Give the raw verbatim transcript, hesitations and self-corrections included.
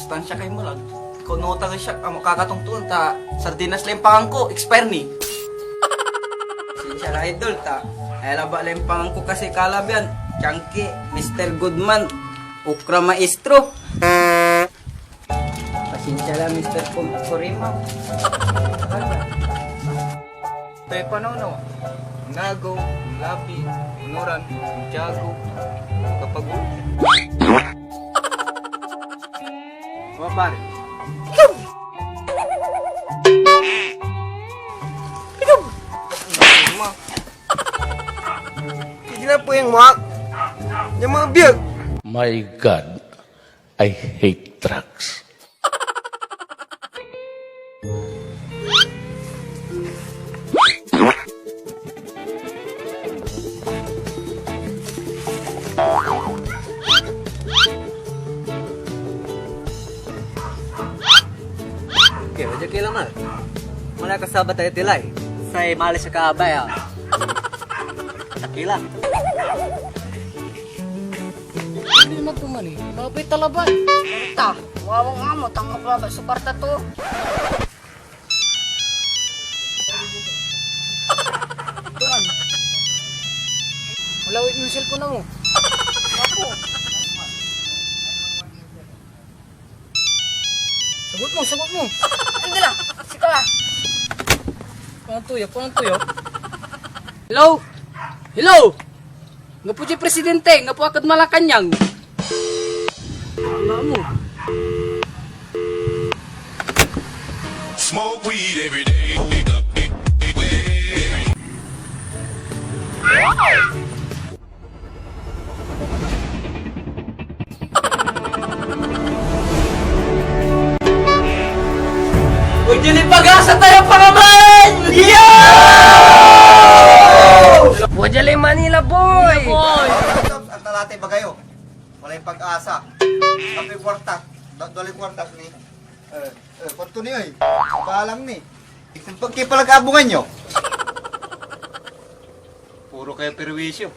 Tansya kay mo lan. Kuno taga siak, amo kakatongtoon ta sardinas la impangan ko, expire ni. Sinsya la, idol, ta. Ay, laba la impangan ko kasi kalabian. Chunky, Mister Goodman, Okra Maestro. Pasensya la, Mister Kum-, Kurima. Tay panaw na, Nago, Lapi, Unuran, Santiago, Kapago. Mga pare. Sige na po yung mga, yung mga biyag. My God, I hate drugs. Okay, wadia ki laman. Wala ka sabat aya tilay. Say malis a kaabay, ah. Takila. Hindi na tuman eh. Mabay talaban. Ta, wawang amo, tangkap labat so karta to. Tuman. Wala, wait mo yung cellphone mo. Ako. Sagot mo, sagot mo. Hindi lang. Sika la. Kuan to ya, kuan to ya. Hello? Hello? Ngapo diay presidente, ngapo akad Malacañang. Wala mo. Smoke weed every day. Wadia lay pag-asa tayo, pangaman! Yo! Wadia lay Manila, boy! Boy! Ang talate bagayo. Walay pag-asa. Kapoy kuarta. Da-, dalay kuarta ni. Eh, eh, kuanto ni, oy? Balang ni. Isan pag kipalagabungan nyo? Puro kayo perwisyo.